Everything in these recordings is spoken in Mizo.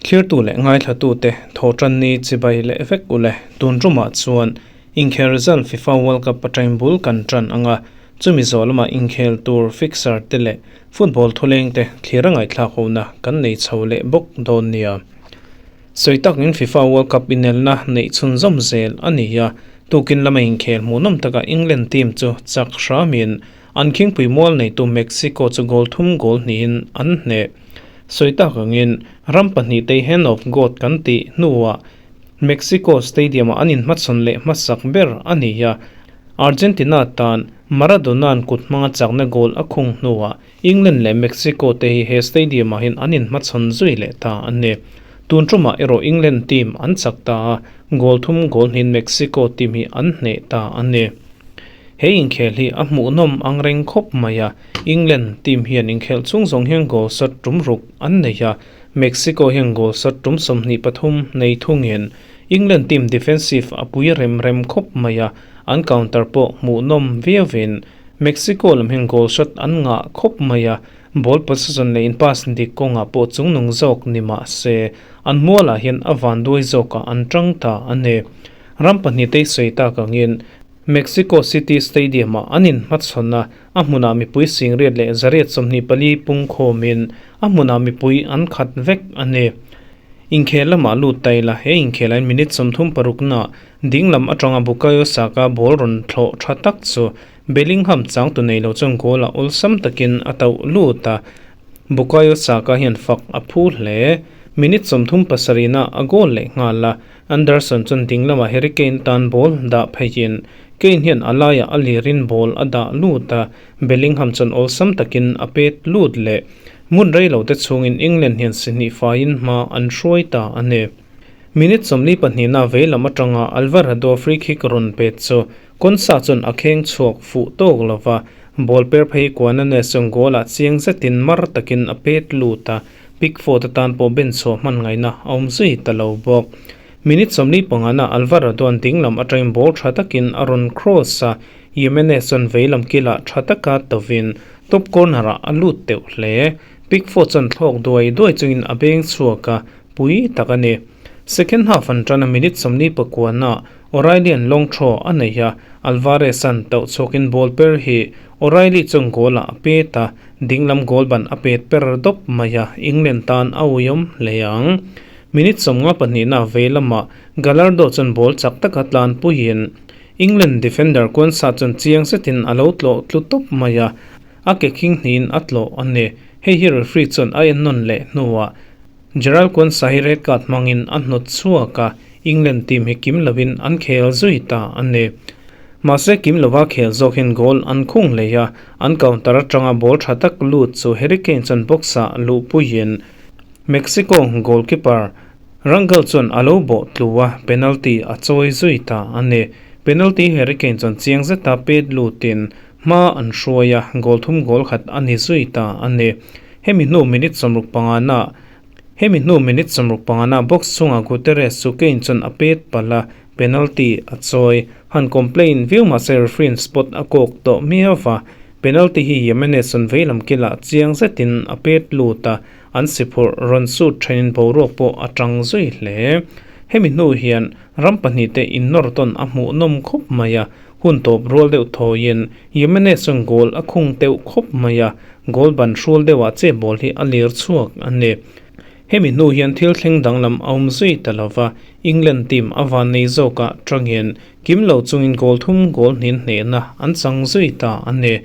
Thlirtu leh ngaithlatute thawhtanni chibai leh vek ule tun tumah chuan inkhel result FIFA World Cup atangin bul kan tan anga chumi zawh lamah inkhel tur fixer te leh football thulengte thlir a ngaihthlak hona kan nei chho leh bawk dawn nia. Sawi takin FIFA World Cup inelna neih chhunzawm zel a ni a, tukin lama inkhel hmuhnawm takah England team chu chak hramin an khingpui mual neitu Mexico chu goal thum goal hnihin an hneh. Sawi tak angin ram pahnih te Hand of God kan tih hnuah Mexico Stadium-ah an inhmachhawn leh hmasak ber a ni a, Argentina tan Maradona-a'n kut hmanga chakna goal a khung hnuah England leh Mexico te hi he stadium-ah hian an inhmachhawn zui leh ta a ni. Tun tumah erawh England team an chak ta a, goal thum goal hnihin Mexico team hi an hneh ta a ni. He inkhel hi a hmuhnawm ang reng khawp mai a, England team hian inkhelh chhung zawng hian goal sat tum ruk an nei a, Mexico hian goal sat tum 23 nei thungin England team defensive a pui rem rem khawp mai a, an counter pawh hmuhnawm viauin Mexico lam hian goal shot an ngah khawp mai a, ball possession leh in pass dik kawngah pawh chungnung zawk ni mah se, an mualah hian a vanduai zawkah an tang ta a ni. Ram pahnih te sawi tak angin Mexico City Stadium-ah an inhmachhawn a, a hmunah mipui singriat leh zariat 24 pungkhawmin a hmunah mipui an khat vek a ni. Inkhel lamah lut ta ila, he inkhelaiin minute 36 na dinglam atanga Bukayo Saka ball rawn thlawh tha tak chu Bellingham changtu nei lo chuan goal a awlsam takin a tauh lut a, Bukayo Saka hian fak a phu hle. Minute 37 na a goal leh nghal a, Anderson chuan dinglamah Harry Kane tan ball dah pheiin Kane hian a laiah a lirin ball a dah lut a, Bellingham chuan awlsam takin a pet lut leh. Mun rei lo te chhungin England hian si hnih faiin hma an hruai ta a ni. Minute 42 na veilam atanga Alvarado free kick rawn pet chu Konsa chuan a kheng chhuak fuh tawk lova, ball per phei Quinones chuan goal ah chiang zetin mar takin a pet lut a, Pickford atan pawh ben chhuah hman ngaihna a awm zui ta lo bawk. Minute 45 na Alvarado an dinglam atangin ball tha takin a rawn cross a, Jimenez chuan veilam kilah tha taka tovin top corner ah a lut teuh hle. Pickford chuan thlawk duai duai chungin a beng chhuak a, pui tak a ni. Second half an tan a minute 49 na O'Reilly-a'n long throw a nei a, Alvarez-a'n tauh chhuakin ball per hi O'Reilly chuan goal ah a pet a, dinglam goal ban a pet per dawp mai a, England tan a uiawm hle ang. Minute 52 na vei lamah Gallardo chuan ball chak taka tlan puiin England defender Quansah chuan chiang zetin a lo tlawh tlu tawp mai a, a ke khing hnihin a tlawh a ni. Hei hi referee chuan a ennawn leh hnuah Gerald Quansah hi red card hmangin a hnawt chhuak a, England team hi kim lovin an khel zui ta a ni. Mahse kim lova khel zawk hian goal an khung hlei a, an counter atanga ball tha tak lut chu Harry Kane chuan box-ah luhpuiin Mexico goalkeeper Rangel chuan a lo bawh tlu a, penalty a chawi zui ta a ni. Penalty Harry Kane chuan chiang zeta pet lutin hma an hruai a, goal thum goal khat a ni zui ta a ni. Hemi hnu minute 65 na Hemi hnu minute 65 na box chungah Guterres chu Kane chuan a pet palh a, penalty a chawi. Han complain viau mahse referee spot a kawk tawh miau va, penalty hi Jimenez chuan veilam kilah chiang zetin a pet lut a, an si phurh rawn sut thenin boruak pawh a tang zui hle. Hemi hnu hian ram pahnih te innawr tawn a hmuhnawm khawp mai a, hun tawp rual deuh thawiin Jimenez chuan goal a khung teuh khawp mai a, goal ban hrual deuhah che ball hi a lir chhuak a ni. Hemi hnu hian thil thleng danglam a awm zui ta lova, England team a van nei zawkah tangin kim lo chungin goal thum goal hnin hnehna an chang zui ta a ni.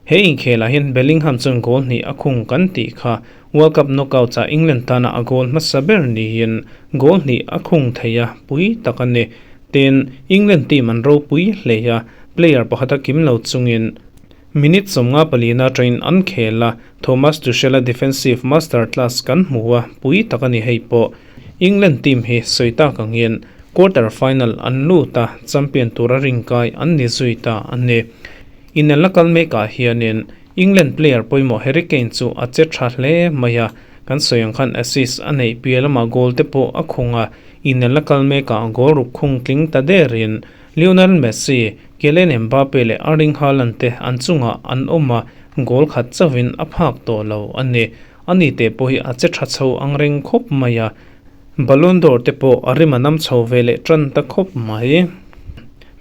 He inkhelah hian Bellingham chuan goal hnih a khung kan tih kha World Cup knockout ah England tana a goal hmasa ber niin goal hnih a khung thei a, pui tak a ni. Tin, England team an ropui hle a, player pakhat a kim lo chungin minute 54 na atangin an khel a, Thomas Tuchel a defensive master class kan hmu a, pui tak a ni hei pawh. England team hi sawi tak angin quarter final an lut a, champion tura ringkai an ni zui ta a ni. Inelna kal mekah hianin England player pawimawh Harry Kane chu a che tha hle mai a, kan sawi ang khan assist a neih piah lamah goal te pawh a khung a, inelna kal mekah goal ruk khung tling ta derin Lionel Messi, Kylian Mbappe leh Erling Haaland te an chungah an awm a, goal khat chauhin a phak tawh lo a ni. Ani te pawh hi a che tha chho ang reng khawp mai a. Ballon d'Or te pawh a rim a nam chho ve leh tan ta khawp mai.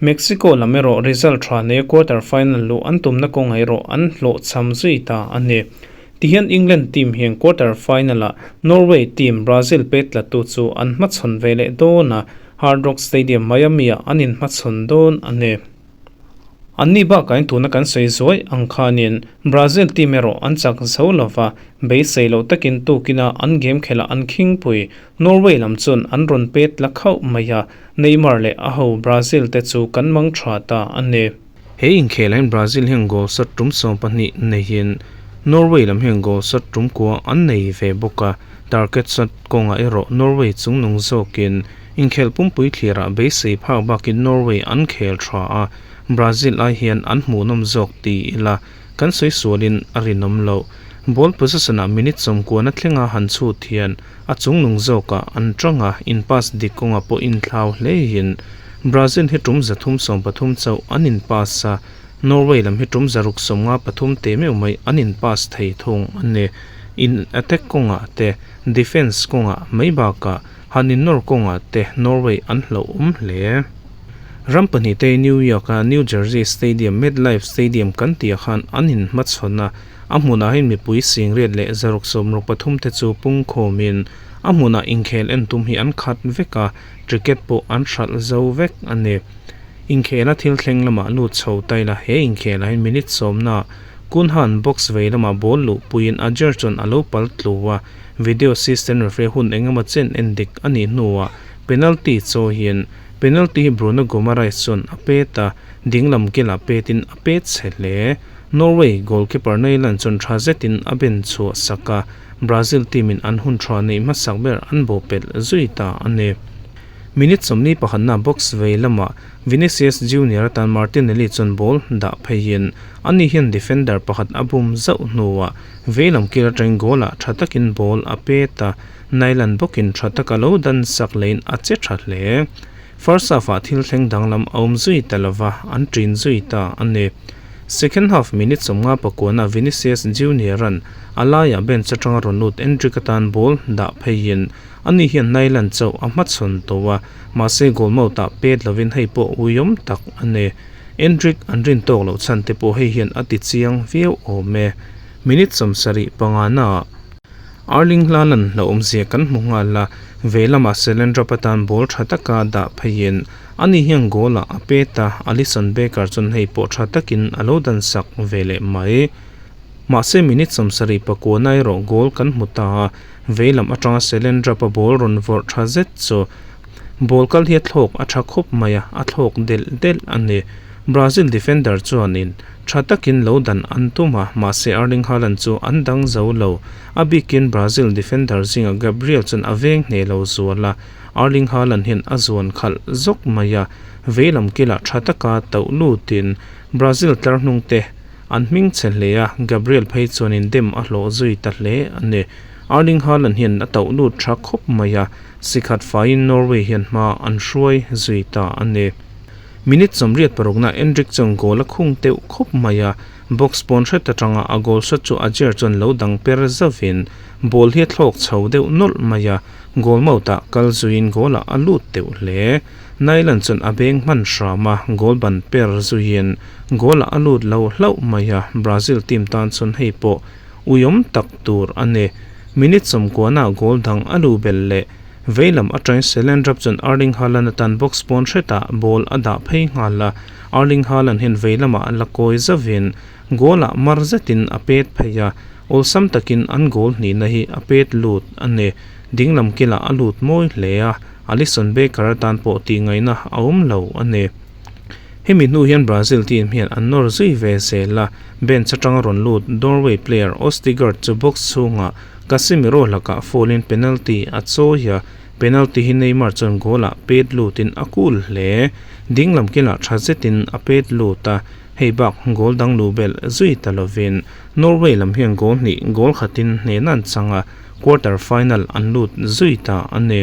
Mexico lam erawh result tha neia quarter final luh an tumna kawngah erawh an hlawhchham zui ta a ni. Tihian England team hian quarter final-ah Norway team Brazil pet tlatu chu an hmachhawn ve leh dawn a, Hard Rock Stadium, Miami-ah an inhmachhawn dawn a ni. Anni bakah tuna kan sawi zuai ang khanin Brazil team erawh an chak zo lova, beisei loh takin tukina an game khelh an khingpui Norway lam chuan an rawn pet la khauh mai a, Neymar leh a ho Brazil te chu kan mang tha ta a ni. He inkhel hian Brazil hian goal shot tum 12 neihin Norway lam hian goal shot tum kua an nei ve bawk a, target shot kawngah erawh Norway chungnung zawkin Inkhel pumpui thlirah beisei phak bakin Norway an khel tha a, Brazil ai hian an hmuhnawm zawk ti ila kan sawi sualin a rinawm loh. Ball possession-ah minute 90 thlenga han chhut hian a chungnung zawkah an tang a, in pass dik kawngah pawh inthlau hleiin Brazil hi tum 313 chauh an in pass a, Norway lam hi tum 653 teh meuh mai an in pass thei thung a ni. In attack kawngah te, defence kawngah mai bakah Han innawr kawngah te Norway an hlauhawm hle. Ram pahnihte New York-a New Jersey Stadium, MetLife Stadium kan tihah khan an inhmachhawn a, a hmunah hian mipui singriat leh 663 te chu pungkhawmin a hmunah inkhel en tum hi an khat vek a, ticket pawh an hralh zo vek a ni. Inkhela thil thleng lamah lut chho ta ila he inkhelah hian minute sawmnaah Kunhan box vei lamah ball luhpuiin Ajer chuan a lo pal tlu a, Video assistant referee hun engemaw chen en dik a nih hnuah penalty chaw hian penalty hi Bruno Guimaraes chuan a pet a, dinglam kilah petin a pet chhe hle. Norway goalkeeper Nyland chuan tha zetin a ben chhuah sak a, Brazil team in an hun tha neih hmasak ber an bawhpelh zui ta a ni. Minute 21 na box vei lamah Vinicius Junior atan Martinelli chuan ball dah pheiin ani hian defender pakhat a bum zauh hnuah Veilam kil atangin goal ah tha takin ball a pet a, Nyland bawkin tha taka lo dan sak leiin a che tha hle. First half ah thil thleng danglam a awm zui ta lova, an ṭin zui ta a ni. Second half minute 59 ah Vinicius Junior an a laiah bench atanga rawn lut Endrick atan ball dah pheiin ani hian Nyland chauh a hmachhawn tawh a, mahse goal mouth ah pet lovin hei pawh uiawm tak a ni. Endrick an rin tawk loh chhan te pawh hei hian a ti chiang viau awm e. Minute 75 naah Erling Haaland hlauhawmzia kan hmu nghal a, vei lamah Selendra atan ball tha taka dah pheiin ani hian goal ah a pet a, Alisson Becker chuan hei pawh tha takin a lo dan sak ve leh mai. Mahse minute 79 na erawh goal kan hmu ta a, vei lam atanga Selendra pa ball rawn vawrh tha zet chu Ball kal hi a thlawk a tha khawp mai a, a thlawk delh delh a ni. Brazil defender chuanin tha takin lo dan an tum a, mahse Erling Haaland chu an dang zo lo. A bikin Brazil defender zingah Gabriel chuan a veng hneh lo zual a, Erling Haaland hian a zuan khalh zawk mai a, veilam kilah tha taka tauh lutin Brazil tlar hnung te an hming chhe hle a, Gabriel phei chuanin dem a hlawh zui ta hle a ni. Erling Haaland hian a tauh lut tha khawp mai a, Sikhat faiin Norway hian hma an hruai zui ta a ni. Minute 86 na Endrick chuan goal a khung teuh khawp mai a, box pawn hret atanga a goal shot chu Ajer chuan lo dang per zauhin ball hi a thlawk chho deuh nawlh mai a, goal mouth ah kal zuiin goal ah a lut teuh hle. Nyland chuan a beng hman hram a, goal ban per zuiin goal ah a lut lo hlauh mai a, Brazil team tan chuan hei pawh uiawm tak tur a ni. Minute 90 ah goal dang a lu bel leh veilam atangin Selendrap chuan Erling Haaland atan box pawn hretah ball a dah phei nghal a, Erling Haaland hian veilamah la kawi zauhin goal ah mar zetin a pet phei a, awlsam takin an goal hnihna hi a pet lut a ni. Dinglam kilah a lut mawi hle a, Alisson Becker atan pawh tih ngaihna a awm lo a ni. Hemi hnu hian Brazil team hian an nawr zui ve zel a, bench atanga rawn lut Norway player Ostigard chu box chhungah Casemiro lakah foul in penalty a chawi a, penalty hi Neymar chuan goal ah pet lutin a kul hle. Dinglam kilah tha zetin a pet lut a, hei bak goal dang lu belh zui ta lovin Norway lam hian goal hnih goal khatin hnehna an chang a, quarter final an lut zui ta a ni.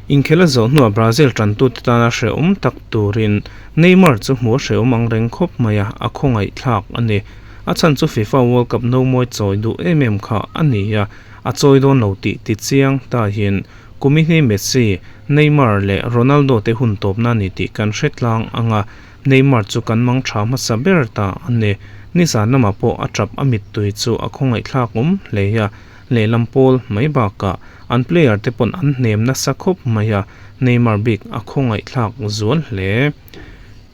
Inkhel a zawh hnuah Brazil tantute tana hrehawm tak turin Neymar chu hmu a hrehawm ang reng khawp mai a, a khawngaih thlak a ni. A chhan chu FIFA World Cup no mawi chawi duh em em kha a ni a, a chawi dawn lo tih ti chiang ta hian Kumin hi Messi, Neymar leh Ronaldo te hun tawpna a ni tih kan hre tlang ang a, Neymar chu kan mang tha hmasa ber ta a ni. Nizan lamah pawh a tap a mittui chu a khawngaihthlak awm hle a, lehlam pawl mai bakah an player te pawn an hnem nasa khawp mai a, Neymar bik a khawngaihthlak zual hle.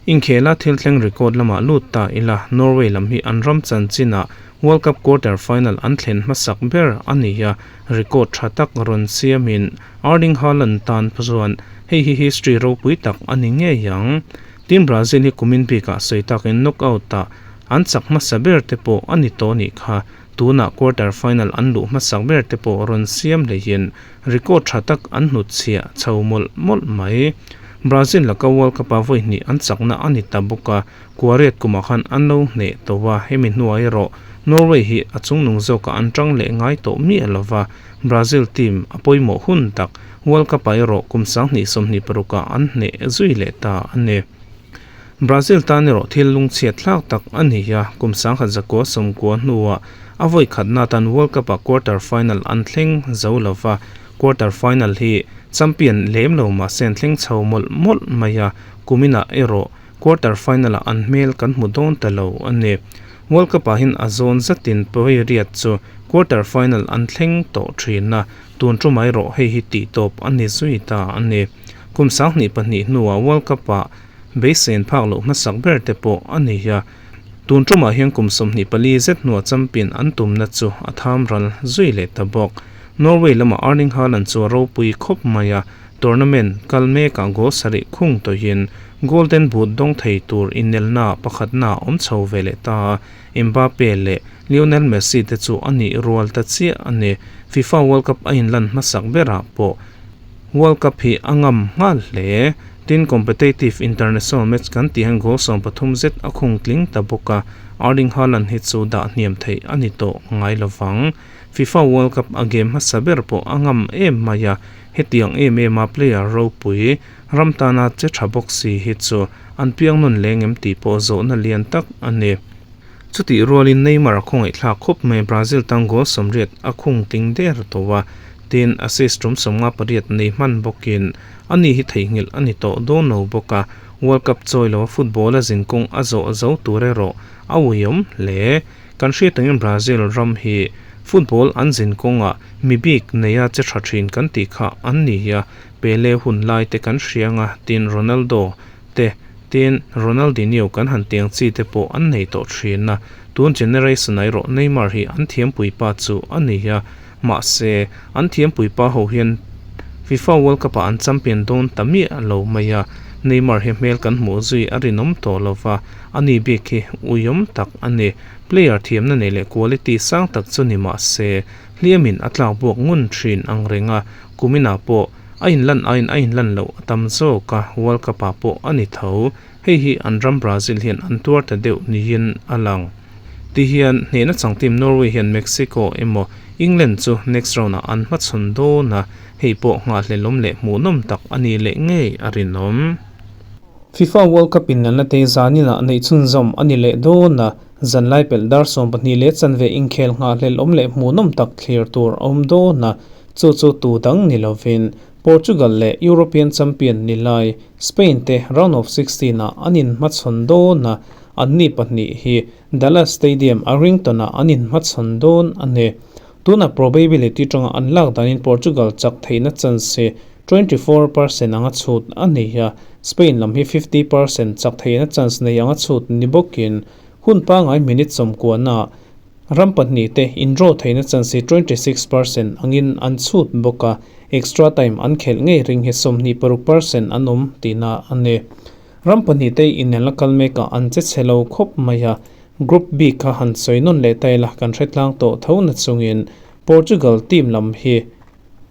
Inkhela thil thleng record lamah lut ta ila, Norway lam hi an ram chanchinah World Cup quarter final an thlen hmasak ber a ni a, record tha tak rawn siamin Erling Haaland tan chuan hei hi history ropui tak a ni ngei ang. Tin Brazil hi kumin bikah sawi takin knockout-ah an chak hmasa ber te pawh a ni tawh nih kha. Tunah quarter final an luh hmasak ber te pawh rawn siam hleihin record tha tak an hnutchhiah chho mawlh mawlh mai. Brazil laka World Cup-a vawi hnih an chakna a ni ta bawk a, kuariat kumah khan an lo hneh tawh a, hemi hnuah erawh Norway hi a chungnung zawkah an tang leh ngai tawh miah lo va, Brazil team a pawimawh hun tak World Cup-ah erawh kum 2026ah an hneh zui leh ta a ni. Brazil tan erawh thil lungchhiat thlak tak a ni a, kum 1990 hnuah a vawi khatna atan World Cup-ah quarter final an thleng zo lo va, quarter final hi champion lem lo mahse an thleng chho mawlh mawlh mai a, kuminah erawh quarter final-ah an hmel kan hmu dawn ta lo a ni. World Cup-ah hian a zawn zatin Pawiriat chu quarter final an thleng tawh thin a, tun tumah erawh hei hi tihtawp a ni zui ta a ni. Kum 2002 hnuah World Cup-ah beisein phak loh hmasak ber te pawh a ni a, tun tumah hian kum 24 zet hnuah champion an tumna chu a tham ral zui leh ta bawk. Norway lamah Erling Haaland chu a ropui khawp mai a, tournament kal mekah goal sarih khung tawhin Golden Boot dawng thei tur inelna pakhatna a awm chho ve leh ta a, Mbappe leh Lionel Messi te chu a nih rual ta chiah a ni. FIFA World Cup a inlan hmasak berah pawh World Cup hi a ngam nghal hle. Tin, competitive international match kan tih hian goal 13 zet a khung tling ta bawk a, Erling Haaland hi chu dah hniam theih a ni tawh ngai lovang. FIFA World Cup a game hmasa ber pawh a ngam em mai a, hetiang em em a player ropui ram tana che tha bawk si hi chu an piang nawn leng em tih pawh zawhna lian tak a ni. Chutih rualin Neymar a khawngaihthlak khawp mai, Brazil tan goal 80 a khung ting der tawh a, tin assist tum 58 nei hman bawkin ani hi theihnghilh a ni tawh dawn lo bawk a, World Cup chawi loa football a zinkawng a zawh zo tur erawh a uiawm hle. Kan hriat angin Brazil ram hi football an zinkawngah mi bik neia che tha thin kan tih kha an ni a, Pele hun lai te kan hria anga tin Ronaldo te tin Ronaldinho kan han tiang chi te pawh an nei tawh thin a, tun generation ah erawh Neymar hi an thiampui pa chu a ni a, mahse an thiampui pa ho hian FIFA World Cup ah an champion dawn ta miah lo mai a, Neymar hi hmel kan hmuh zui a rinawm tawh lo va, ani bik hi uiawm tak a ni. Player thiamna nei leh quality sang tak chu ni mahse hliamin a tlak buak ngun thin ang reng a, Kuminah pawh a inlan aiin a inlan loh a tam zawk a, World Cup-ah pawh a ni tho. Hei hi an ram Brazil hian an tuar ta deuh niin a lang. Tihian hnehna chang team Norway hian Mexico emaw England chu next round-ah an hmachhawn dawn a, hei pawh nghahhlelawm leh hmuhnawm tak a ni leh ngei a rinawm. FIFA World Cup inlanna te zaninah neih chhunzawm a ni leh dawn a, zanlai pelh dar 12 leh chanve inkhel nghahhlelawm leh hmuhnawm tak thlir tur a awm dawn a, Chu chu tu dang ni lovin Portugal leh European champion ni lai Spain te round of 16 ah an inhmachhawn dawn a, anni pahnih hi Dallas Stadium Arlington ah an inhmachhawn dawn a ni. Tuna probability tanga an lak danin Portugal chak theihna chance hi 24% anga chhut a ni a, Spain lam hi 50% chak theihna chance nei anga chhut ni bawkin hun pangai minute 90 ah Ram pahnih te in draw theihna chance hi 26% angin an chhut bawk a, extra time an khelh ngei ring hi 26% an awm tihna a ni. Ram pahnih te inelna kal mekah an che chhe lo khawp mai a, Group B kha han sawi nawn leh ta ila kan hre tlang tawh tho na chungin Portugal team lam hi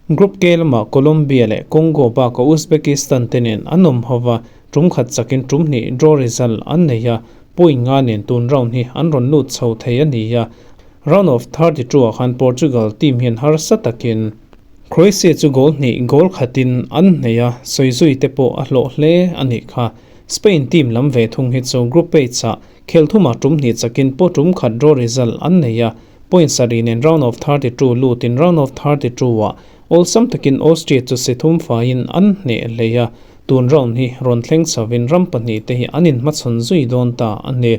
Group K lamah Colombia leh Congo bakah Uzbekistan te nen an awm ho va, tum khat chakin tum hnih draw result an nei a, point nga nen tun round hi an rawn lut chho thei a ni a. Round of 32 ah khan Portugal team hian harsa takin Croatia chu goal hnih goal khatin an nei a, sawi zui te pawh a hlawh hle a nih kha. Spain team lam ve thung hi chu Group H ah khel thumah tum hnih chakin pawh tum khat draw result an nei a, point sarih nen round of 32 lutin round of 32 ah. Awlsam takin Austria chu si thum faiin an hneh hlei a, tun round hi rawn thleng chhovin ram pahnihte hi an inhmachhawn zui dawn ta a ni.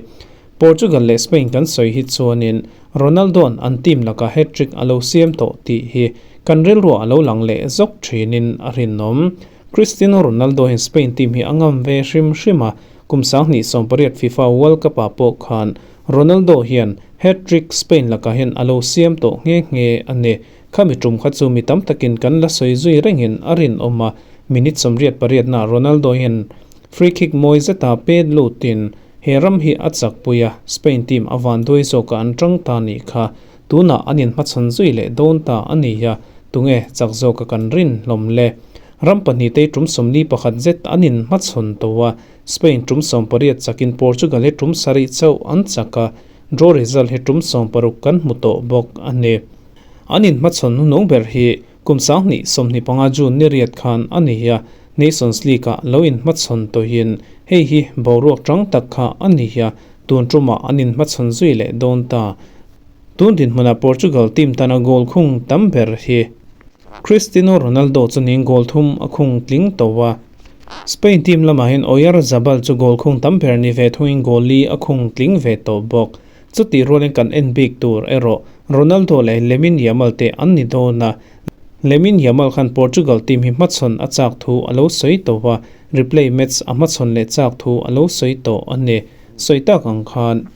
Portugal leh Spain kan sawi hi chuanin Ronaldo-a'n an team lakah hat-trick a lo siam tawh tih hi kan rilruah a lo lang leh zawk thinin a rinawm. Cristiano Ronaldo hian Spain team hi a ngam ve hrim hrim a, kum 2018 FIFA World Cup-ah pawh khan Ronaldo hian hat-trick Spain lakah hian a lo siam tawh nghe nghe a ni. Khami tum kha chu mi tam takin kan la sawi zui rengin a rinawm a, minute 88 naah Ronaldo hian free kick mawi zeta pet lutin He ram hi a chakpui a, Spain team a vanduai zawkah an tang ta nih kha. Tunah an inhmachhawn zui leh dawn ta a ni a, tunge chak zawka kan rin hlawm le? Ram pahnitei tum 41 zet an inhmachhawn tawh a, Spain tum 18 chakin Portugal hi tum 7 chauh an chak a, draw result hi tum 60 kan hmu tawh bawk a ni. An inhmachhawn hnuhnung ber hi Kum 2025 June ni riat khan a ni a, Nations League-ah lo inhmachhawn tawhin hei hi boruak tang tak kha a ni a, tun tumah an inhmachhawn zui leh dawn ta. Tun dinhmunah Portugal team tana goal khung tam ber hi Cristiano Ronaldo chuanin goal thum a khung tling tawh a. Spain team lamah hian Oyarzabal chu goal khung tam ber ni ve thungin goal li a khung tling ve tawh bawk. Chutih rualin kan en bik tur erawh Ronaldo leh Lamine Yamal te an ni dawn a, Lamine Yamal khan Portugal team hi hmachhawn a chak thu a lo sawi tawh a, replay match a hmachhawn leh chak thu a lo sawi tawh a ni. Sawi tak ang khan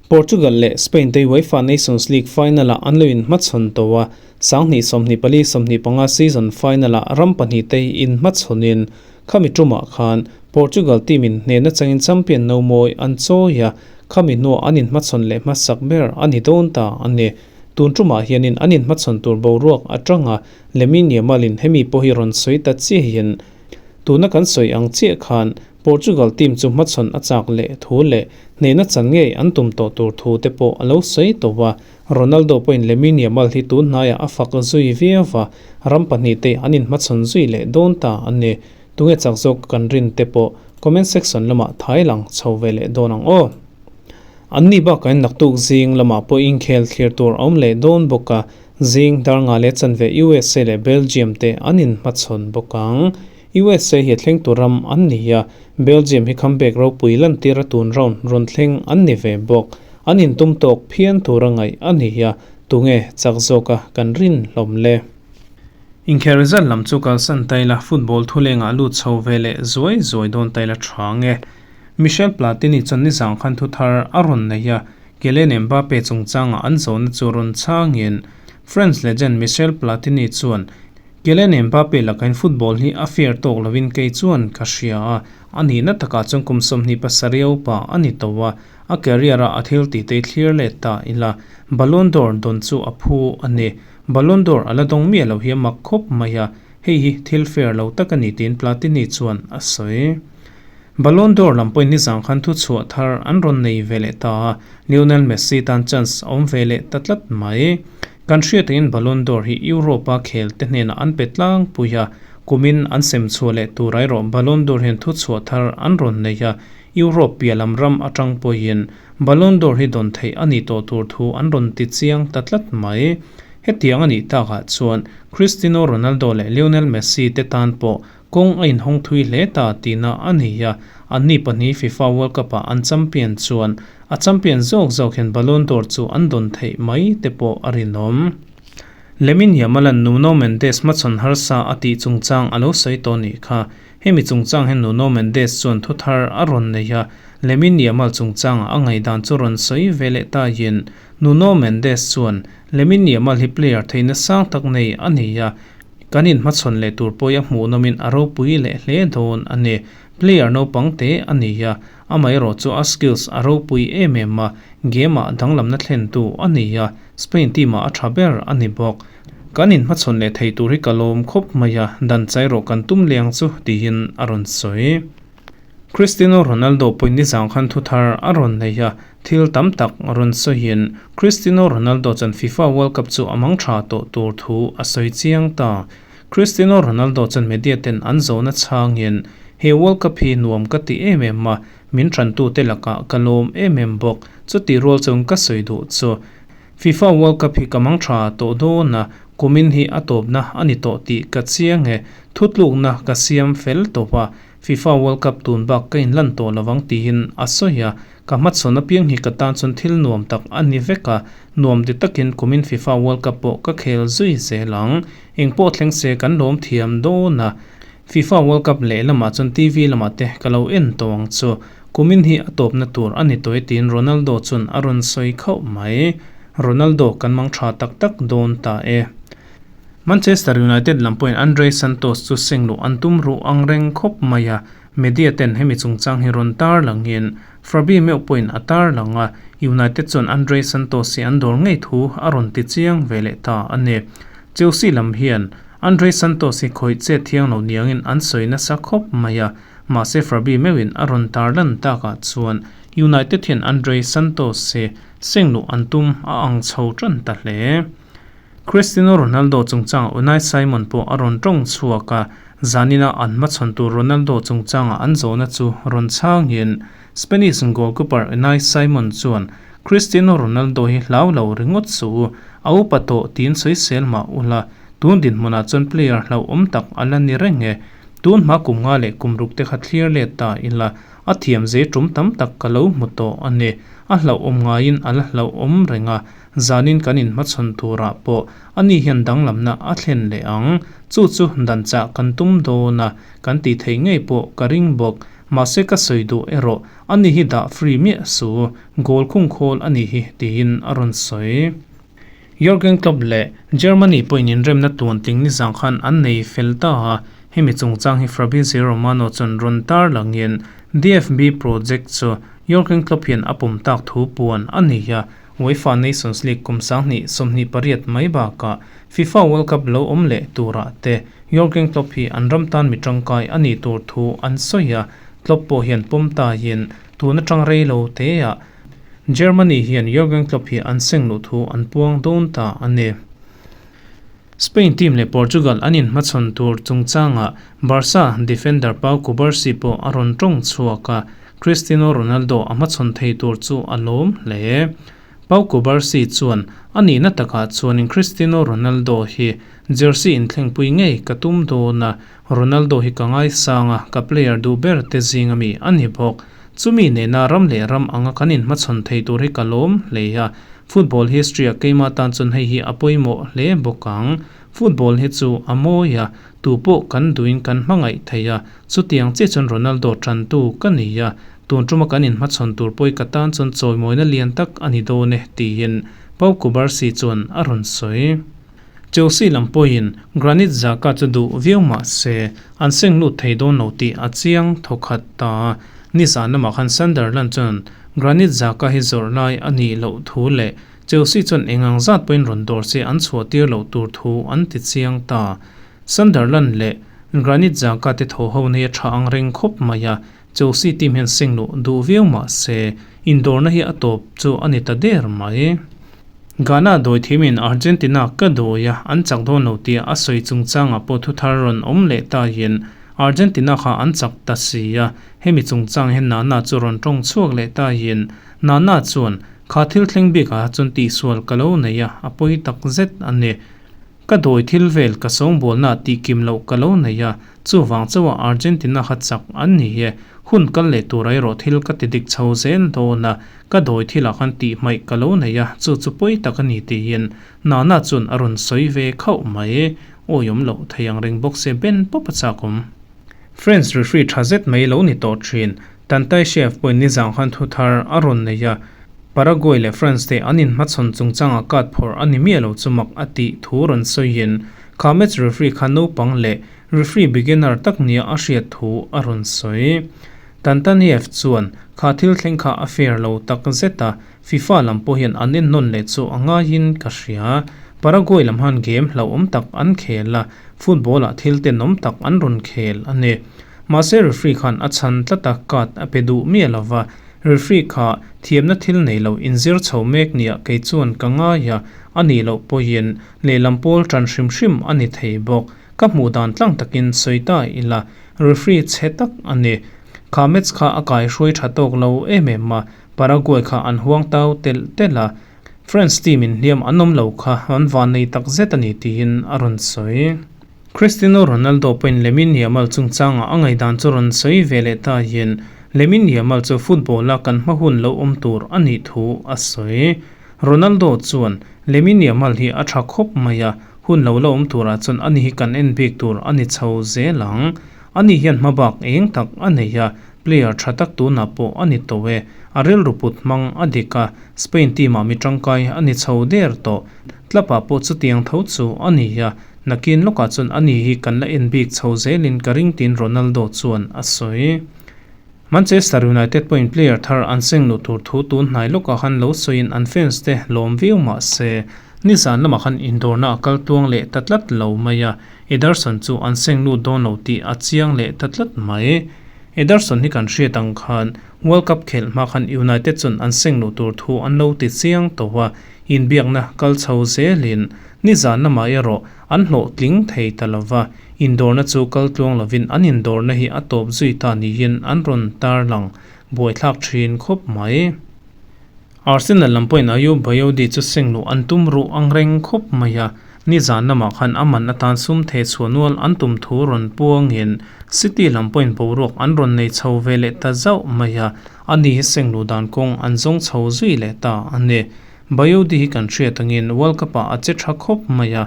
Portugal leh Spain te UEFA Nations League final-ah an lo inhmachhawn tawh a, 2024 25 season final-ah ram pahnih te inhmachhawnin Khami tumah khan Portugal team in hnehna changin champion no mawi an chawi a, khami hnuah an inhmachhawn leh hmasak ber a ni dawn ta a ni. Tun tumah hianin an inhmachhawn tur boruak atanga Lamine Yamal in hemi pawh hi rawn sawi ta chiahin tuna kan sawi ang chiah khan Portugal team chu hmachhawn a chak leh thu leh hnehna chan ngei an tum tawh tur thu te pawh a lo sawi tawh a. Ronaldo pawhin Lamine Yamal hi tun hnaiah a fak zui viau va, ram pahnih te an inhmachhawn zui leh dawn ta a ni. Tunge chak zawk kan rin te pawh comment section lamah thai lang chho ve leh dawn ang aw. Anni bakah in naktuk zing lamah pawh inkhel thlir tur a awm leh dawn bawk a, zing dar nga leh chanve USA leh Belgium te an inhmachhawn bawk ang. USA hi a thleng tur ram an ni a, Belgium hi comeback ropui lantir a tun round rawn thleng an ni ve bawk. An intum tawk phian tur a ngaih a ni a, tunge chak zawka kan rin hlawm le. Inkhel result lam chu kalsan taila football thulengah lut chho ve leh zuai zuai dawn taila tha nge. Michel Platini chuan nizang khan thu thar a rawn nei a, Kylian Mbappe chungchangah an zawhna chu rawn chhangin French legend Michel Platini chuan Kylian Mbappe lakain football hi a fair tawk lovin kei chuan ka hria a, a nihna takah chuan kum 27 upa a ni tawh a, a career-a a thil tih te thlir let ta ila, Ballon d'Or dawn chu a phu a ni. Ballon d'Or a la dawng miah lo hi a mak khawp mai a, hei hi thil fair lo tak a ni tiin Platini chuan a sawi. Ballon d'Or lam pawhin nizang khan thuchhuah thar an rawn nei ve leh ta a, Lionel Messi tan chance a awm ve leh ta tlat mai. Kan hriat angin Ballon d'Or hi Europe-a khel te hnenah an pe tlangpui a, kumin an sem chhuah leh tur erawh Ballon d'Or hian thuchhuah thar an rawn nei a, Europe piah lam ram atang pawhin Ballon d'Or hi dawn theih a nih tawh tur thu an rawn ti chiang ta tlat mai. Hetiang a nih takah chuan Cristiano Ronaldo leh Lionel Messi te tan pawh Kawng a inhawng thui hle ta tihna a ni a, anni pahnih FIFA World Cup-ah an champion chuan a champion zawk zawk hian Ballon d'Or chu an dawn theih mai te pawh a rinawm. Lamine Yamal-a'n Nuno Mendes hmachhawn harsa a tih chungchang a lo sawi tawh nih kha. Hemi chungchang hian Nuno Mendes chuan thu thar a rawn nei a, Lamine Yamal chungchangah a ngaihdan chu rawn sawi ve leh ta yin. Nuno Mendes chuan, Lamine Yamal hi player theihna sang tak nei a ni a, Kan inhmachhawn leh tur pawh i a hmuh nawmin a ropui leh hle dawn a ni. Player naupang te a ni a, amaherawh chu a skills a ropui em em a, game-ah danglamna thlentu a ni a, Spain team-ah a tha ber a ni bawk. Kan inhmachhawn leh thei tur hi ka lawm khawp mai a, dan chai rawh kan tum leng chu tiin a rawn sawi. Cristiano Ronaldo pawhin nizang khan thu thar a rawn nei a, thil tam tak rawn sawiin Cristiano Ronaldo chuan FIFA World Cup chu a mang tha tawh tur thu a sawi chiang ta. Cristiano Ronaldo chuan media ten an zawhna chhangin, He World Cup hi nuam ka ti em em a, min tantute lakah ka lawm em em bawk, chutih rual chuan ka sawi duh chu FIFA World Cup hi ka mang tha tawh dawn a. Kumin hi a tawpna a ni tawh tih ka chiang e. Thutlukna ka siam fel tawp a, FIFA World Cup tun bak ka inlan tawh lovang tiin a sawi a. Ka hmachhawn apiang hi ka tan chuan thil nuam tak a ni vek a, nuam ti takin kumin FIFA World Cup pawh ka khel zui zel ang. Engpawh thleng se kan lawm thiam dawn a, FIFA World Cup leh lamah chuan TV lamah te ka lo en tawh ang chu. Kumin hi a tawpna tur a ni tawh e tiin Ronaldo chuan a rawn sawi khauh mai. Ronaldo kan mang tha tak tak dawn ta e. Manchester United lam pawhin Andre Santos chu seng luh an tum ruh ang reng khawp mai a, media ten hemi chungchang hi rawn tar langin Fabi meuh pawhin a tar lang a, United chuan Andre Santos hi an dawr ngei thu a rawn ti chiang ve leh ta a ni. Chelsea lam hian Andre Santos hi khawih chet thiang lo niangin an sawi nasa khawp mai a, mahse Fabi meuhin a rawn tar lan takah chuan United hian Andre Santos hi seng luh an tum a ang chho tan ta hle. Cristiano Ronaldo chungchangah Unai Simon pawh a rawn tawng chhuak a, zanina an hmachhawn tur Ronaldo chungchangah an zawhna chu rawn chhangin Spanish goalkeeper Unai Simon chuan Cristiano Ronaldo hi hlau lo ringawt suh u, a upa tawh tiin sawisel mah ula, tun dinhmunah chuan player hlauhawm tak a la ni reng e. Tun hma kum nga leh kum ruk te kha thlir let ta ila, a thiam zei tum tam tak ka lo hmu tawh a ni. A hlauhawm ngaiin a la hlauhawm reng a, Zanin kan inhmachhawn turah pawh ani hian danglamna a thlen leh ang. Chu chu dan chah kan tum dawn a, kan tih theih ngei pawh ka ring bawk. Mahse ka sawi duh erawh ani hi dah free miah su, goal khung khawl a nih hi tiin a rawn sawi. Jurgen Klopp leh Germany pawhin inremna tuantling nizang khan an nei fel ta a, hemi chungchang hi Fabrizio Romano chuan rawn tar langin DFB project chu Jurgen Klopp hian a pawm tak thu puan a ni a, UEFA Nations League kum 2028 mai bakah FIFA World Cup lo awm leh turah te Jurgen Klopp hi an ram tan mi tangkai a nih tur thu an sawi a, Klopp pawh hian pawm taiin tun atang rei lo teah Germany hian Jurgen Klopp hi an seng luh thu an puang dawn ta a ni. Spain team leh Portugal an inhmachhawn tur chungchangah Barca defender Pau Cubarsi pawh a rawn tawng chhuak a, Cristiano Ronaldo a hmachhawn thei tur chu a lawm hle. Pau Cubarsi chuan a nihna takah chuanin Cristiano Ronaldo hi jersey inthlengpui ngei ka tum dawn a, Ronaldo hi ka ngaisang a, ka player duh ber te zing ami a ni bawk. Chumi nena ram leh ram anga kan inhmachhawn thei tur hi ka lawm hle a, football history-a keimah tan chuan hei hi a pawimawh hle bawk ang. Football hi chu a mawi a, tu pawh kan duhin kan hmangaih thei a, chutiang chiah chuan Ronaldo tantu ka ni a, tun tuma kan inhmachhawn tur pawhi ka tan chuan chawimawina lian tak a ni dawn e, tiin Pau Cubarsi chuan a rawn sawi. Chelsea lam pawhin Granit Xhaka chu duh viau mah se, an seng lut thei dawn lo tih a chiang thawkhat ta. Nizan lamah khan Sunderland chuan Granit Xhaka hi zawrh lai a nih loh thu leh Chelsea chuan eng ang zat pawhin rawn dawr se an chhuah tir loh tur thu an ti chiang ta. Sunderland leh Granit Xhaka te thaw ho nei a tha ang reng khawp mai a, Chelsea team hian seng luh duh viau mah se, indawrna hi a tawp chu a ni ta der mai. Ghana dawithimin Argentina ka dawi a, an chak dawn lo tia a sawi chungchangah pawh thuthar rawn awm leh ta hian Argentina kha an chak ta si a, hemi chungchang hian Nana chu rawn tawng chhuak leh ta hian Nana chuan, Kha thil thleng bikah chuan tihsual ka lo nei a, a pawi tak zet a ni. Ka dawi thil vel ka sawngbawlna tih kim loh ka lo nei a, chuvang chauha Argentina kha chak an ni e. Hun kal leh tur erawh thil ka ti dik chho zel dawn a, ka dawi thilah khan tih hmaih ka lo nei a, chu chu pawi tak a ni tiin Nana chuan a rawn sawi ve khauh mai. Awiawm loh thei ang reng bawk se ben pawp a chak awm. French referee tha zet mai lo ni tawh thin. Tantai Chef pawhin nizang khan thu thar a rawn nei a, Paraguay leh France te an inhmachhawn chungchangah card phawrh a ni miah lo chu mak a tih thu rawn sawiin kha match referee kha naupang leh referee beginner tak nia a hriat thu a rawn sawi. Tantaniev chuan kha thil thleng kha a fair lo tak zet a, FIFA lam pawh hian an ennawn leh chu a ngaiin ka hria. Paraguay lam han game hlauhawm tak an khel a, football-ah thil tenawm tak an rawn khel a ni. Mahse referee khan a chhan tlat a, card a pe duh miah lo va. Referee kha thiamna thil nei lo inzir chho mek nia kei chuan ka ngai a, a nih loh pawhin lehlam pawl tan hrim hrim a ni thei bawk. Ka hmuh dan tlang takin sawi ta ila, referee chhe tak a ni. Kha match kha a kaihruai tha tawk lo em em a, Paraguay kha an huang tau telh telh a. France team in hliam an awm lo kha an vannei takzet a ni tiin a rawn sawi. Cristiano Ronaldo pawhin Lamine Yamal chungchangah a ngaihdan chu rawn sawi ve leh ta hian Lamine Yamal chu football-a kan hma hun lo awm tur a nih thu a sawi. Ronaldo chuan, Lamine Yamal hi a tha khawp mai a, hun lo la awm turah chuan ani hi kan en bik tur a ni chho zel ang. Ani hian hma bak eng tak a nei a, player tha tak tunah pawh a ni tawh e. A rilru put hmang a dik a, Spain team-ah mi tangkai a ni chho der tawh. Club-ah pawh chutiang tho chu a ni a, nakin lawkah chuan ani hi kan la en bik chho zelin ka ring tiin Ronaldo chuan a sawi. Manchester United pawhin player thar an seng luh tur thu tun hnai lawkah khan lo sawiin an fans te lawm viau mah se, nizan lamah khan indawrna a kal tuang leh ta tlat lo mai a, Ederson chu an seng lut dawn lo tih a chiang leh ta tlat mai. Ederson hi kan hriat ang khan World Cup khelh hma khan United chuan an seng luh tur thu an lo ti chiang tawh a, inbiakna kal chho zelin nizan lamah erawh an hlawhtling thei ta lo va, indawrna chu kal tluang lovin an indawrna hi a tawp zui ta niin an rawn tarlang buaithlak thin khawp mai. Arsenal lam pawhin Ayoub Bayodi chu seng luh an tum ruh ang reng khawp mai a, nizan lamah khan a man atan sum theh chhuah nual an tum thu rawn puangin City lam pawhin boruak an rawn nei chho ve leh ta zauh mai a, ani hi seng luh dan kawng an zawng chho zui leh ta a ni. Bayodi hi kan hriat angin World Cup-ah a che tha khawp mai a,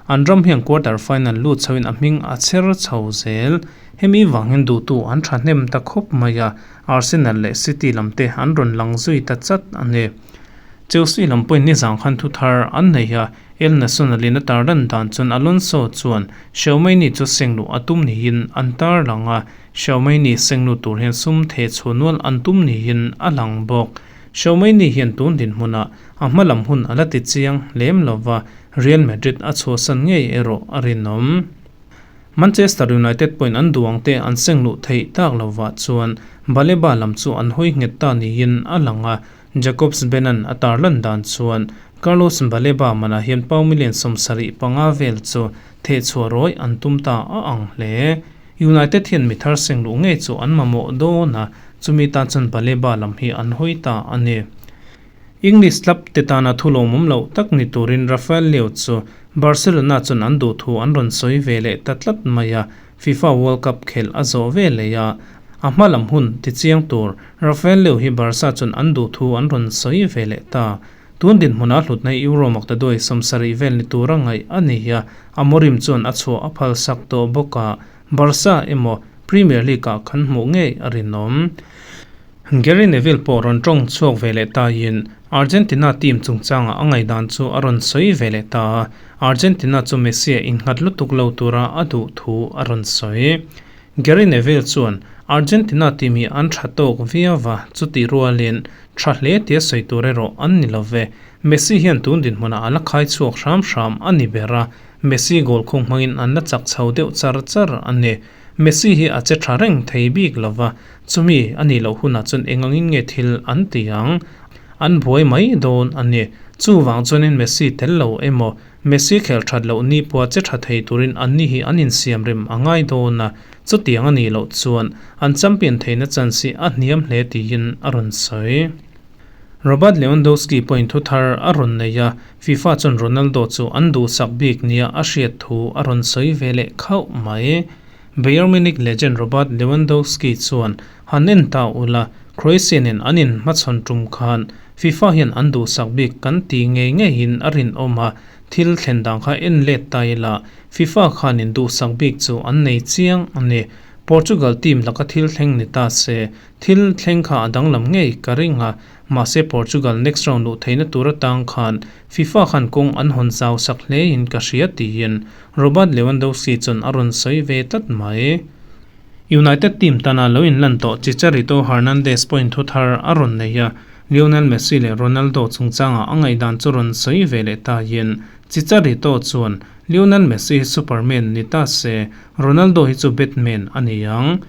an ram hian quarter final lut chhoin a hming a chher chho zel. Hemi vang hian duhtu an thahnem ta khawp mai a, Arsenal leh City lam te an rawn lang zui ta chat a ni. Chelsea lam pawhin nizang khan thu thar an nei a, El Nacional in a tarlan dan chuan Alonso chuan Xiaomeini chu seng luh a tum niin an tarlang a, Xiaomeini seng lut tur hian sum theh chhuah nual an tum niin a lang bawk. Xiaomeini hian tun dinhmunah a hma lam hun a la ti chiang lem lova, Real Madrid a chhuahsan ngei erawh a rinawm. Manchester United pawhin an duh ang te an seng luh theih tak lovah chuan Baleba lam chu an hawi nghet ta niin a lang a, Jacobs Benan a tarlan dan chuan Carlos Baleba manah hian pau million 75 vel chu thehchhuah rawih an tum ta a ang hle. United hian mi thar seng luh ngei chu an mamawh dawn a, chumi tan chuan Baleba lam hi an hawi ta a ni. English club te tana thu lawmawm loh tak ni turin Rafael Leao chu Barcelona chuan an duh thu an rawn sawi ve leh ta tlat mai a, FIFA World Cup khelh a zawh ve leh a, a hma lam hun tichiang tur Rafael Leao hi Barca chuan an duh thu an rawn sawi ve leh ta. Tun dinhmunah hlutna hi Euro maktaduai 70 vel ni tura ngaih a ni a, Amorim chuan a chhuah a phalsak tawh bawk a, Barca emaw Premier League-ah kan hmuh ngei a rinawm. Gary Neville pawh rawn tawng chhuak ve leh taiin Argentina team chungchangah a ngaihdan chu a rawn sawi ve leh ta a, Argentina chu Messi-a innghat lutuk lo tura a duh thu a rawn sawi. Gary Neville chuan, Argentina team hi an tha tawk viau va, chutih rualin tha hle tia sawi tur erawh an ni lo ve. Messi hian tun dinhmunah a la khai chhuak hram hram a ni ber a, Messi goal khung hmangin an la chak chho deuh char char a ni. Messi hi a che tha reng thei bik lo va, chumi a nih loh hunah chuan eng angin nge thil an ti ang? An buai mai dawn a ni. Chuvang chuanin Messi tel lo emaw, Messi khel that loh ni pawha che tha thei turin anni hi an insiam rem a ngai dawn a, chutiang a nih loh chuan an champion theihna chance hi a hniam hle tiin a rawn sawi. Robert Lewandowski pawhin thu thar a rawn nei a, FIFA chuan Ronaldo chu an duhsak bik nia a hriat thu a rawn sawi ve leh khauh mai. Bayern Munich legend Robert Lewandowski chuan han en ta ula, Croatia nen an inhmachhawn tum khan FIFA hian an duhsak bik kan ti ngei ngeiin a rinawm a, thil thlen dan kha en let ta ila, FIFA khanin duhsak bik chu an nei chiang a ni. Portugal team laka thil thleng ni ta se, Thil thleng kha a danglam ngei ka ring a, mahse Portugal next round luh theihna tur atang khan FIFA khan kawng an hawn zau sak hlein ka hria tiin Robert Lewandowski chuan a rawn sawi ve tlat mai. United team tana lo inlan tawh Chicharito Hernandez pawhin thu thar a rawn nei a, Lionel Messi leh Ronaldo chungchangah a ngaihdan chu rawn sawi ve leh tahin Chicharito chuan Lionel Messi hi Superman ni ta se, Ronaldo hi chu Batman a ni ang.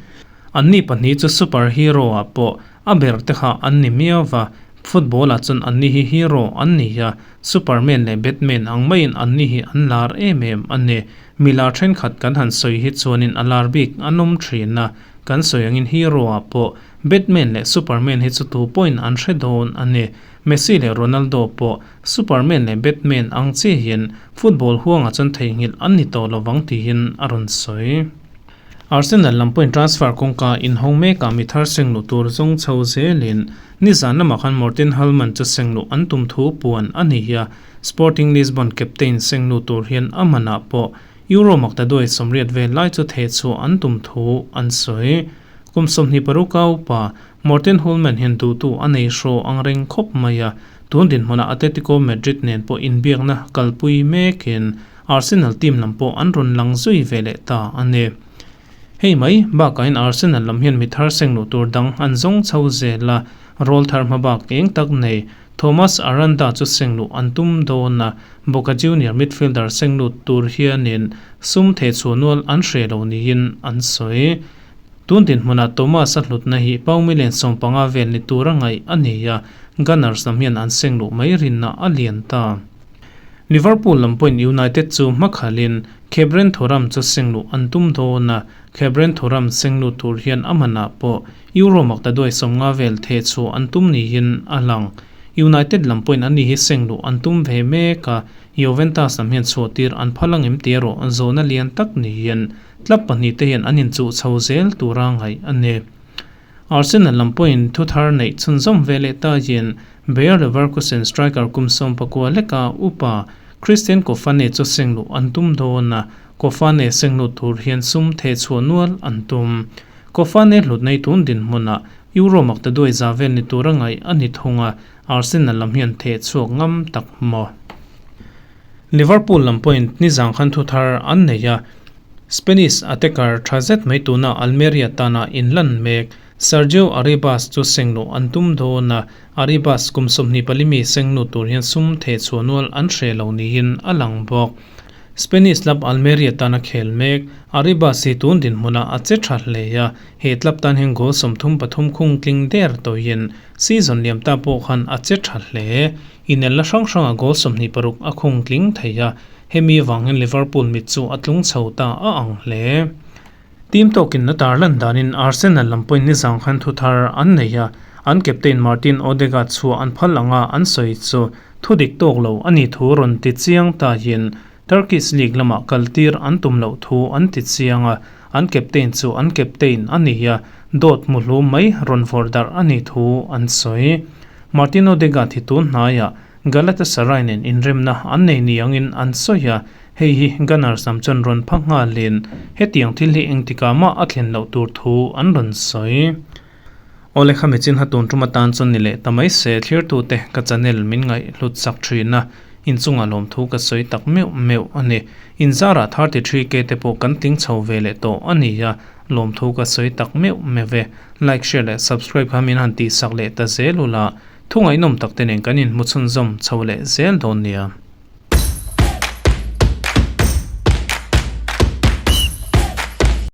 Anni pahnih chu super hero ah pawh a ber te kha an ni miau va, football ah chuan anni hi hero an ni a, Superman leh Batman ang maiin anni hi an lar em em a ni. Mi lar thenkhat kan han sawi hi chuanin a lar bik an awm thin a, kan sawi angin hero ah pawh Batman leh Superman hi chu tu pawhin an hre dawn a ni. Messi leh Ronaldo pawh Superman leh Batman ang chiahin football huangah chuan theihnghilh an ni tawh lovang tiin a rawn sawi. Arsenal lam pawhin transfer kawngka inhawng mekah mi thar sengluh tur zawng chho zelin nizan lamah khan Morten Hjulmand chu sengluh an tum thu puan a ni a, Sporting Lisbon captain sengluh tur hian a manah pawh Euro maktaduai 80 vel lai chu thehchhuah an tum thu an sawi. Kum 26 a upa Morten Hjulmand hian duhtu a nei hraw ang reng khawp mai a, tun dinhmunah Atletico Madrid nen pawh inbiakna kalpui mekin Arsenal team lam pawh an rawn lang zui ve leh ta a ni. Hei mai bakahin Arsenal lam hian mi thar seng luh tur dang an zawng chho zel a, rawl thar hma bak eng tak nei Thomas Aranda chu seng luh an tum dawn a, Boca Junior midfielder seng lut tur hianin sum thehchhuah nual an hreh lo niin an sawi. Tun dinhmunah Thomas a hlutna hi pound million 15 vel ni tura ngaih a ni a, Gunners lam hian an seng luh mai rinna a lian ta. Liverpool lam pawhin United chu hmakhalin Khephren Thuram chu seng luh an tum dawn a, Khephren Thuram seng lut tur hian a manah pawh Euro maktaduai 50 vel thehchhuah an tum niin a lang. United lam pawhin ani hi seng luh an tum ve mek a, Juventus lam hian chhuahtir an phal angem tih erawh zawhna lian tak niin club pahnih te hian an inchuh chho zel tura ngaih a ni. Arsenal lam pawhin thu thar neih chhunzawm ve leh taiin Bayer Leverkusen striker kum 19 leka upa Christian Kofane chu seng luh an tum dawn a, Kofane seng lut tur hian sum thehchhuah nual an tum. Kofane hlut nei tun dinhmunah Euro maktaduai za vel ni tura ngaih a ni thung a, Arsenal lam hian thehchhuak ngam tak maw? Liverpool lam pawhin nizang khan thu thar an nei a, Spanish attacker tha zet mai tuna Almeria tana inlan mek Sergio Arribas chu sengluh an tum dawn a, Arribas kum 24 mi senglut tur hian sum thehchhuah nual an hreh lo niin a lang bawk. Spanish club Almeria tana khel mek Arribas hi tun dinhmunah a che tha hle a, he club tan hian goal 33 khung tling der tawhin season liam ta pawh khan a che tha hle. Inelna hrang hranga goal 26 a khung tling thei a, hemi avangin Liverpool mit chu a tlung chho ta a ang hle. Team tawkin na tarlan danin Arsenal lam pawhin nizang khan thu thar an nei a, an captain Martin Odegaard chhuah an phal anga an sawi chu thu dik tawk lo a ni thu rawn ti chiang tahin Turkish League lamah kaltir an tum loh thu an ti chiang a, an captain chu an captain a ni a, dawt hmuhlu mai rawn vawrh darh a ni thu an sawi. Martin Odegaard hi tun hnaiah Galatasaray nen inremna an nei ni angin an sawi a, hei hi Gunners lam chuan rawn pha nghalin hetiang thil hi engtikah mah a thlen loh tur thu an rawn sawi. Awle kha michin ha tun tum atan chuan ni leh ta mai se thlirtute ka channel min ngaih hlut sak thin a, inchungah lawmthu ka sawi tak meuh meuh a ni. Inzarah 33K te pawh kan tling chho ve leh tawh a ni a, lawmthu ka sawi tak meuh meuh e. Like, share leh subscribe kha min han tihsak leh ta zel ula, Thu ngaihnawm tak te nen kan inhmu chhunzawm chho leh zel dawn nia.